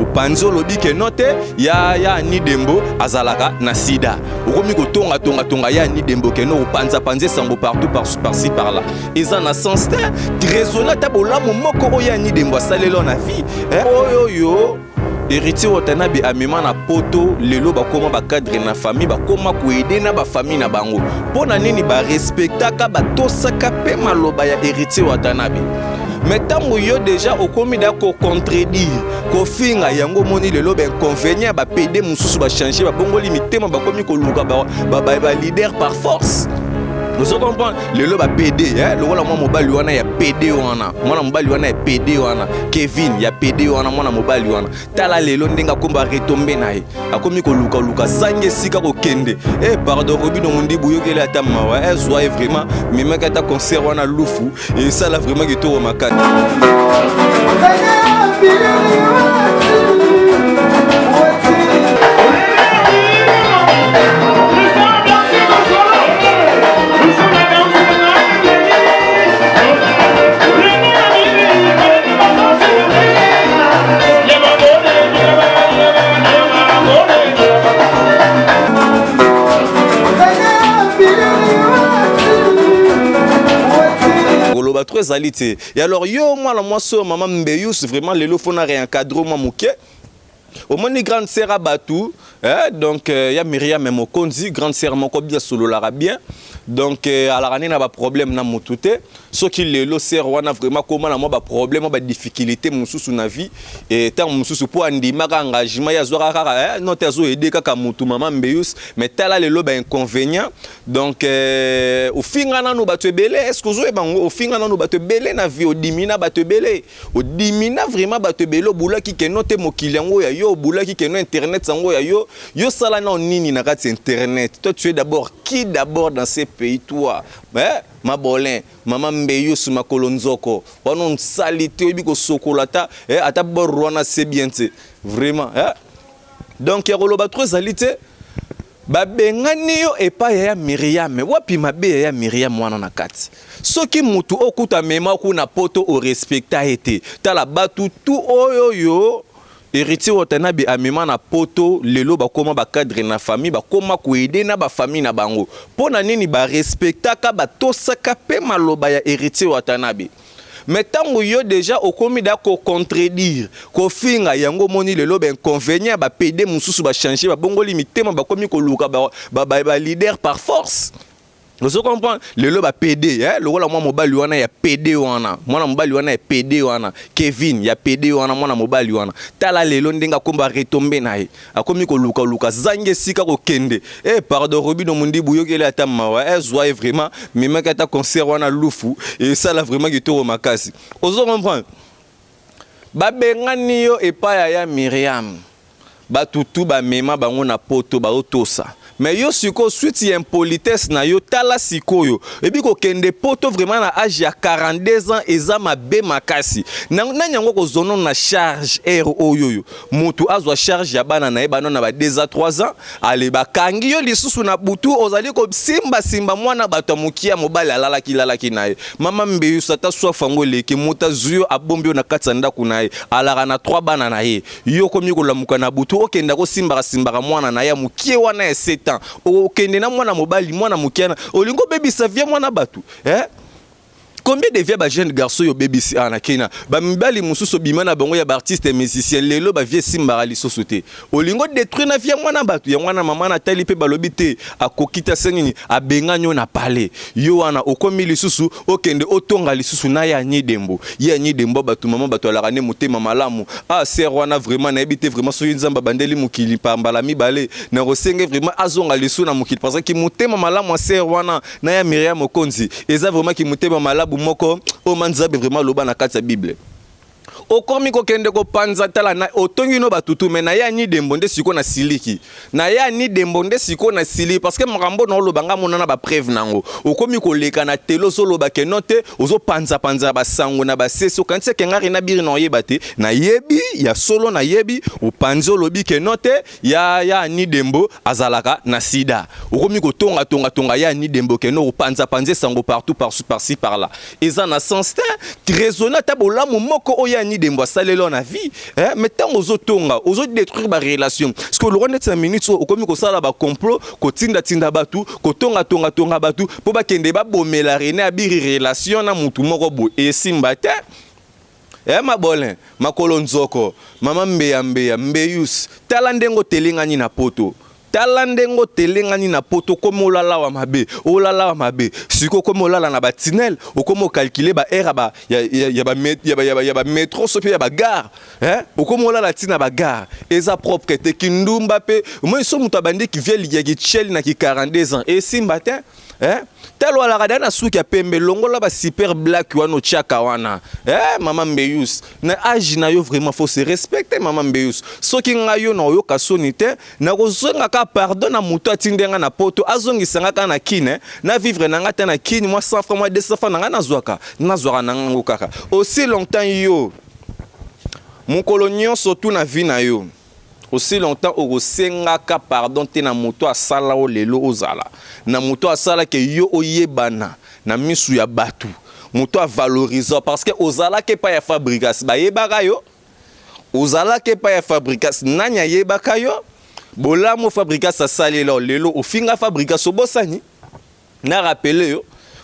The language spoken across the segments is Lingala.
Opanzi, olobi ke no te, ya Ani Dembo azalaka na sida. Okomi kotonga tonga tonga ya Ani Dembo ke no, opanza panza esango partout, par-ci par là. Eza na sens te. Raisonne ata bolamu moko oyo Ani Dembo asaleli na vie. Oyo oyo Héritier Watanabe amema na poto, lelo bakóma bacadre na famille, bakóma koaider na bafamille na bango. Mpo na nini? Barespectaka, batosaka mpe maloba ya Héritier Watanabe. Mais ntango yo déjà okomi da kocontredire, kofinga yango, omoni lelo bainconvénient, bapédé mosusu bachange, babongoli mitema, bakomi koluka baleader par force. Ozo comprendre? Lelo bapédé lokola mwa mobali wana ya pédé wana, mwana mobali wana ya pédé wana, Kevin ya pédé wana, mwana mobali wana, tala lelo ndenge akomba retombe na ye, akomi kolukaluka, zangi esika kokende. E pardon, Robino Mondibu, oyokeli ata mawa, ezwa ye vraiment, memaki ata concert wana lufu, esala vraiment kitoko makasi. Koloba trop ezali te. E alors yo, mwana mwasi oyo, mama Mbeyus, vraiment lelo faut na réencadre mwa moke. Omoni grande sœur ya bato, eh, donc ya Miriam Mokonzi, grande sœur moko bien, asololaka bien, donc alaka nde na baproblème na motu te. Soki lelo sœur wana vraiment koma na mwa baproblème, mwa badifficulté mosusu na vie, e ntango mosusu mpo andimaka engagement ye, azwaka kaka no te, azoaider kaka motu, mama Mbeyus. Mais tala lelo bainconvénient. Donc ofinga nanu bato ebele. Est ce que ozoyeba yango? Ofinga nanu bato ebele na vie, odimina bato ebele, odimina vraiment bato ebele. Obulaki keno te mokili yango ya yo, obulaki keno internet yango ya yo. Yo sala nao nini na kati ya internet? Toi, tu es d'abord qui d'abord dans ces pays, toi, eh? Mabolin, mama Mbeyusu, makolo nzoko wana osali te, oyebi kosokola ata ata bor wana, c'est bien te vraiment, eh? Donc ya koloba trop ezali te. Babengani yo epai ya Miriam, wapi mabe ya Miriam wana na kati? Soki mutu okuta mema kuna poto, orespecta ye te. Tala bato tu oyo yo Héritier Watanabe amema na poto, lelo bakóma bacadre na famille, bakóma koaider na bafamille na bango. Mpo na nini? Barespectaka, batosaka mpe maloba ya Héritier Watanabe. Mais ntango yo déjà okomi da kocontredire, kofinga yango, omoni lelo bainconvénient, bapédé mosusu bachange, babongoli mitema, bakomi koluka baleader par force. Ozo comprendre? Lelo bapédé lokola mwa mobali wana ya pédé wana, mwana mobali wana ya pédé wana, Kevin ya pédé wana, mwana mobali wana, tala lelo ndenge akomba retombe na ye, akomi kolukaluka, zangi esika kokende. E pardon, Robino Mondibu, oyokeli ata mawa, ezwa ye vraiment, memaki ata concert wana lufu, esala vraiment kitoko makasi. Ozo comprendre? Babengani yo epai ya Miriam, bato tu bamema bango na poto baotosa. Mais yo sikoyo, suite ya impolitesse na yo, tala sikoyo ebi kokende poto vraiment na age ya 42 ans, eza mabe makasi. Nani yango kozona na charge ere oyo? Oyo motu azwa charge ya bana na ye, bana na ba 2 ans, 3 ans, ale bakangi yo lisusu na butu, ozali kosimbasimba mwana bato ya mokia ya mobali alalaki lalaki na ye. Mama Mbeyusu, ata soif yango eleki, moto azwi yo, abombi yo na kati ya ndako na ye, alaka na 3 bana na ye. Yo komi kolamuka na butu, okenda kosimbaka simbaka mwana na ye ya mokie wana ya 7 ans, okende na mwana mobali, mwana mokie wana, olingi obebisa vie mwana bato, eh? Combien de vie bajeune garçon oyo obebisi awa na Kena? Bamibali mosusu obima na bango ya baartiste musicien, lelo bavie esimbaka lisusu te. Olingi odétruire na vie ya mwana bato. Yango wana mama natali mpe balobi te, akoki te, ase nini, abengani yo na pale. Yo wana okomi lisusu okende otonga lisusu na ye Anyi Dembo, ye Anyi Dembo bato, mama bato alaka nde motema malamu. Ah, sœur wana vraiment nayebi te vraiment soki Nzambe abandeli mokili pambala mibale, na kosenge vraiment azonga lisusu na mokili, parce que motema malamu ya sœur wana na ya Miriam Mokonzi eza vraiment ki motema malamu moko oyo ma Nzambe vraiment aloba na kati ya Bible. Okomi kokende kopanza, tala na otongi no batutu. Me na ye Ani Dembo nde sikoyo na siliki, na ye Ani Dembo nde sikoyo na siliki, parce que makambo na oloba nga mona na bapreuve nango. Okomi koleka na tele, ozoloba ke no te, ozopanzapanza basango na basese. Okanisi eke ngari na biri na oyeba te? Nayebi ya solo, nayebi. Opanzi, olobi ke no te, ya Ani Dembo azalaka na sida. Okomi kotonga-tonga-tonga ya Ani Dembo ke no, opanzapanza esango partout, par-ci par là. Eza na sens te. Raisonne ata bolamu moko oyo. ya Nidembo asaleli na vie, eh? Mais ntango ozotonga, ozodétruire barelation, parce que olokwa neti na minute oyo okomi kosala bacomplot, kotindatinda bato, kotongatongatonga bato mpo bakende babomela René Abiri relation na mutu moko boye. Esimba te. Mabolin makolo nzoko, mama Mbeya Mbeya Mbeyus, tala ndenge otelengani na Poto, tala ndenge otelengani na Poto. Okomi olala wa mabe, olala wa mabe. Sikoyo okomi olala na batunnel, okomi ocalculer baheure ya bamétro so mpe ya bagare. Okomi olala ntina bagare, eza propre te. Kindumba mpe omoni so moto abandiki vie ya kicheli na ki 42 ans, esimba te. Talo alaka da na suki ya pembe, longola basuper black wana otiaka wana. Mama Mbeyus, na age na yo, vraiment faut se respecter. Mama Mbeyus, soki ngai yo na oyoka soni te, nakozongaka pardon na moto atindi nga na Poto, azongisanga kaka na Kine, na vivre na nga te na Kine. Mwa 100 francs, mwa 200 francs na ngai nazwaka, nazwaka na ngango kaka aussi longtemps. Yo mokolo nyonso tu na vie na yo, aussi longtemps okosengaka pardon te na moto asala o lelo ozala na moto asalaki yo oyebana na misu ya bato, moto avaloriser, parce que ozalaki epai ya Fabrigas, bayebaka yo. Ozalaki epai ya Fabrigas, nani ayebaka yo? Bolamu Fabrigas asalela, lelo ofinga Fabrigas, obosani. Na rappeler yo,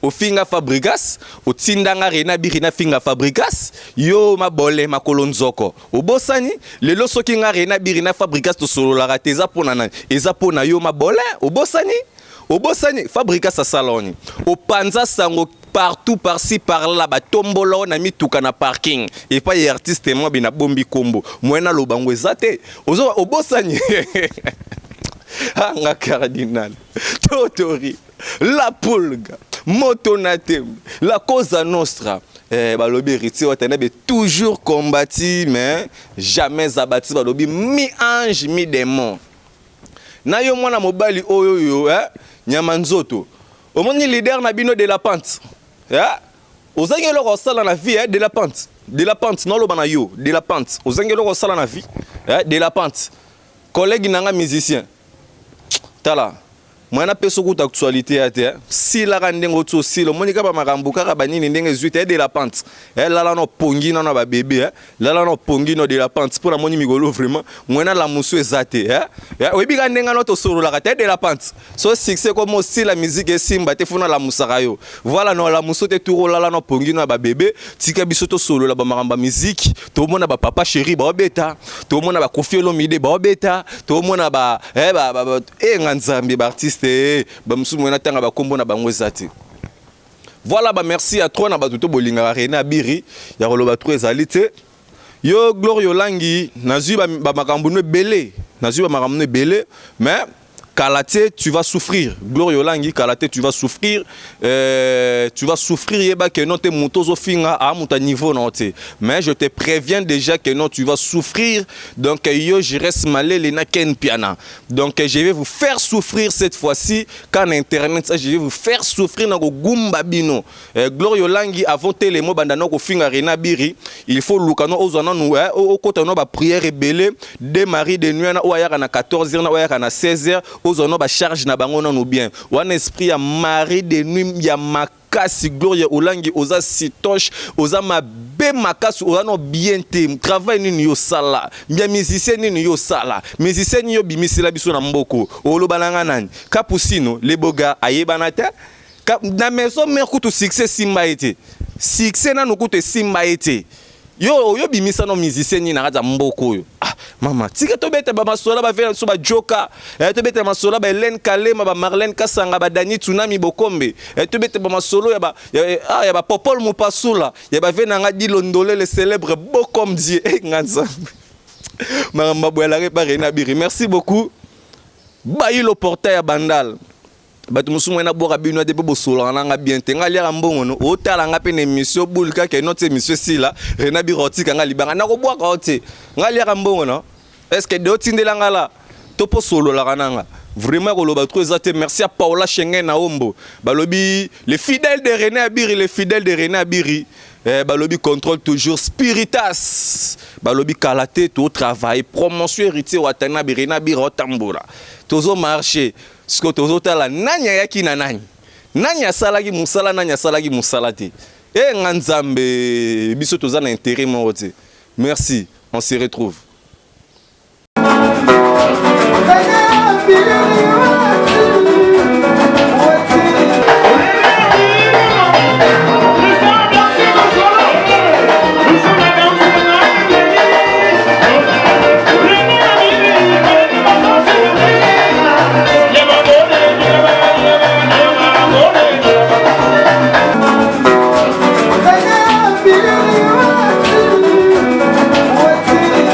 ofinga Fabrigas, otindanga Rena Biri nafinga Fabrigas. Yo mabole makolo nzoko, obosani. Lelo soki nga Rena Biri na Fabrigas tosololaka te, eza mpo na nani? Eza mpo na yo mabole. Obosani, obosani. Fabrigas asala oni, opanza sango partout, par-ci par-là, batombola o na mituka na parking epai ya artiste mwa be nabombi kombo moye naloba ngo eza te. Obosani. Anga cardinal Totori la Pulga, moto na tembe, la Cosa Nostra. Balobi Héritier Watanabe toujours combattu mais jamais abattu. Balobi mi ange mi démon na yo mwana mobali oyo oyo, nyama nzoto. Omoni leader na bino de la pente, Ozangi eloko osala na vie, de la pente, de la pente. Naoloba na yo, de la pente, ozangi eloko osala na vie, de la pente. Collègue na nga musicien, tala mwana apesa okuta actualité ya te. Silaka ndenge oti osila, omoni kaka bamakambo kaka banini ndenge ezwi te. De la pente, lala na opongi nano babebe, lala na opongi no de la pente, mpo namoni mikolo vraiment mwana lamusu eza te. Oyebi kaka ndenge ano tosololaka te. De la pente, so succès komo osila, musique esimba te, funa lamusaka yo. Voilà, na olamusu te, tour olala na opongi no ya babebe. Tika biso tosolola bamakambo ya musique. Tomona bapapa chéri baobeta, tomona baKoffi Olomide baobeta, tomona ba enga nzambe baartiste bamosusu moye natanga bakombo na bango eza te. Voilà, bamerci ya trop na bato to bolingaka René Abiri. Ya koloba trop ezali te. Yo Gloire Olangi, nazwi bamakambo no ebele, nazwi bamakambo no ebele, mais kala te tu vas souffrir. Gloire Olangi, kala te tu vas souffrir, tu vas souffrir. Yeba que non te, moto ozofinga a moto niveau na te, mais je te préviens déjà que non, tu vas souffrir. Donc yo je reste malele na Ken Piana, donc je vais vous faire souffrir cette fois-ci. Quand internet ça, je vais vous faire souffrir na kogumba bino. Gloire Olangi, avant telemo banda na kofinga Rena Biri, il faut luka no ozwa nanu okota no baprière ebele de mari de nuit na oyo ayaka na 14 heures na oyo ayaka na 16 heures, ozwa no bacharge na bango nanu bien wana, esprit ya mari de nuit ya makasi. Gloria Olangi, oza sitoche, oza mabe makasi, oza no bien te. Travail nini yosala mbia? Musicien nini yosala? Musicien nini yobimisela biso na mboko? Oloba na nga nani? Kapusino Leboga ayebana te na maison mère kutu succès esimba ye te, succès nanu kutu esimba ye te. Yo oyo bimisa no musicien nini na kati ya mboka oyo? Ah mama, tika tobeta bamasolo bavela biso bajoka, tobeta masolo ba Hélène Kalema, ba Marlène Kasanga, badani Tsunami Bokombe, tobeta bamasolo ya ba ya bapopole Mopasula, ya bave na nga Dilondole, le célèbre beau comme Dieu. Nga nzambe, makambo boyalaka epa René Abiri. Merci beaucoup bayilo portail ya Bandal. Bato mosusu moye nabwaka bino te mpe bosololaka nanga bien te. Nga aliaka mbongo no, otala nga mpe na émission bule kaka eno ti émission esila. Rena Biro otika nga libanga, nakobwaka o te. Nga aliaka mbongo no, est ce que de otindela nga la to mpo sololaka nanga? Vraiment koloba trop eza te. Merci à Paola Schengen na Ombo. Balobi les fidèles de René Abiri, les fidèles de René Abiri, balobi contrôle toujours spiritas. Balobi kala te totravaille promotion Héritier Watanabe. René Abiri otambola, tozomarche sikoyo, tozotala nani ayaki na nani, nani asalaki mosala, nani asalaki mosala te. E nga Nzambe, biso toza na intérêt moko te. Merci, on se retrouve.